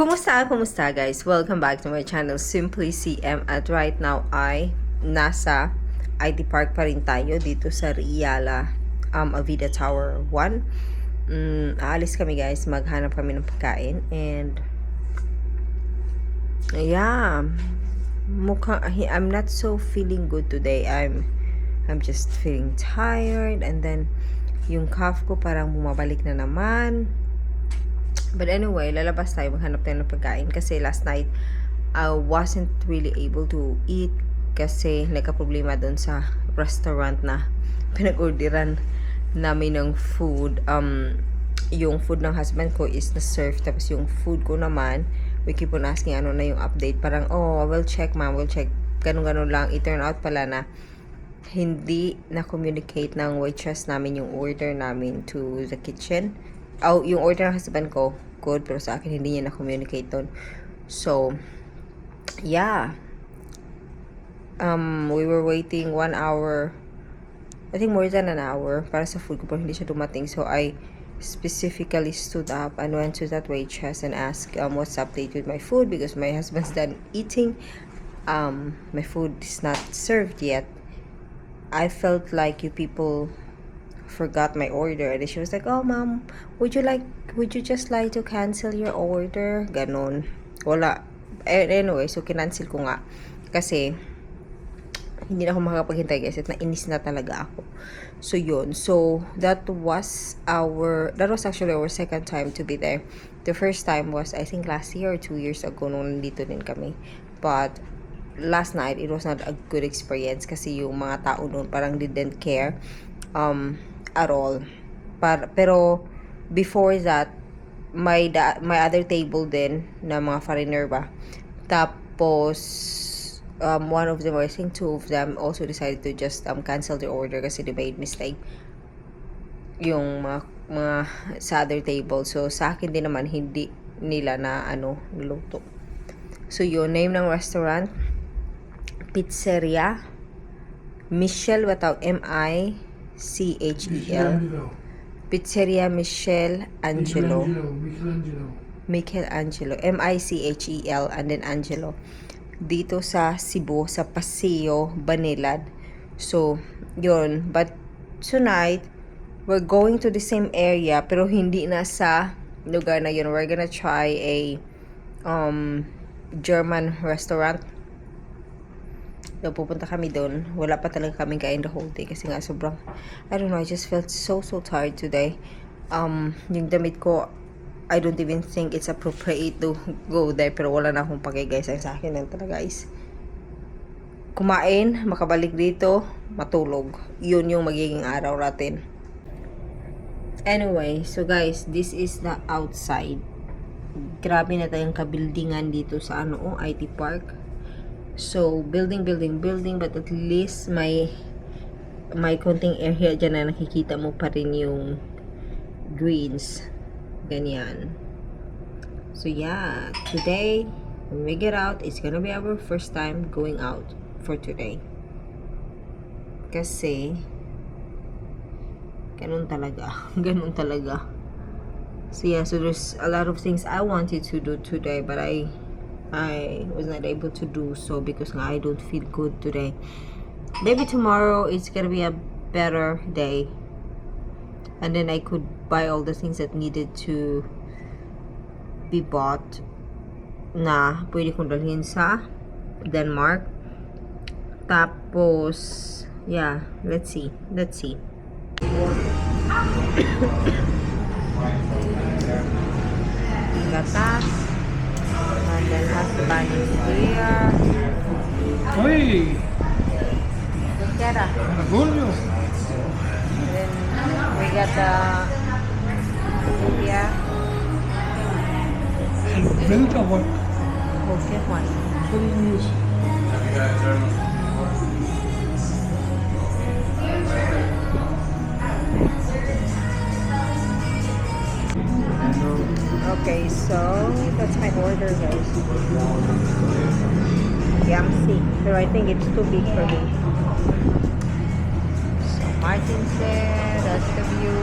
Kumusta guys? Welcome back to my channel Simply CM at right now ay nasa IT Park pa rin tayo dito sa Riala Avida Tower 1. Aalis kami guys, maghanap kami ng pagkain and yeah, I'm not so feeling good today. I'm just feeling tired and then yung cough ko parang bumabalik na naman. But anyway, lalabas tayo, maghanap tayo ng pagkain kasi last night I wasn't really able to eat kasi nagka-problema doon sa restaurant na pinag-orderan namin ng food. Yung food ng husband ko is na-serve, tapos yung food ko naman, we keep on asking ano na yung update. Parang, we'll check ma'am, we'll check. Ganun-ganun lang. It turned out pala na hindi na-communicate ng waitress namin yung order namin to the kitchen. Yung order ng husband ko, good, pero sa akin hindi niya na-communicate doon. So, yeah. We were waiting 1 hour, I think more than an hour, para sa food ko, pero hindi siya dumating. So, I specifically stood up and went to that waitress and asked what's the update with my food because my husband's done eating. My food is not served yet. I felt like you people forgot my order, and she was like, "Oh ma'am, would you just like to cancel your order?" Ganon. Wala. Anyway, so kinancel ko nga kasi hindi na ako makapaghintay guys at nainis na talaga ako. So yun. So that was actually our second time to be there. The first time was I think last year or 2 years ago nung nandito din kami. But last night it was not a good experience kasi yung mga tao noon parang didn't care at all. Pero before that, my other table din na mga foreigner ba. Tapos one of them, or I think two of them, also decided to just cancel their order kasi they made mistake yung mga sa other table. So sa akin din naman hindi nila na niluto. So yun, name ng restaurant, Pizzeria Michel, without Michel. Pizzeria Michelangelo. Michelangelo. Michel and then Angelo. Dito sa Cebu, sa Paseo Banilad. So, yun. But tonight, we're going to the same area pero hindi na sa lugar na yun. We're gonna try a German restaurant. So, pupunta kami doon. Wala pa talaga kaming kain the whole day kasi nga sobrang, I don't know, I just felt so tired today. Yung damit ko, I don't even think it's appropriate to go there, pero wala na akong pake guys. Ang sa akin lang talaga guys, kumain, makabalik dito, matulog. Yun yung magiging araw natin. Anyway, so guys, this is the outside. Grabe na tayong kabildingan dito sa IT Park. So, building, but at least may konting area dyan na nakikita mo pa rin yung greens. Ganyan. So, yeah. Today, when we get out, it's gonna be our first time going out for today. Kasi, ganun talaga. Ganun talaga. So, yeah. So, there's a lot of things I wanted to do today, but I was not able to do so because I don't feel good today. Maybe tomorrow it's gonna be a better day, and then I could buy all the things that needed to be bought na pwede kong dalhin sa Denmark. Tapos yeah, let's see gatas. And then husband is here. Oi! Kera. Orgullo! And then we got the here. Delta one. Okay, one. Okay, so that's my order guys. Yamsi. Pero I think it's too big for me. So Martin said, that's the view.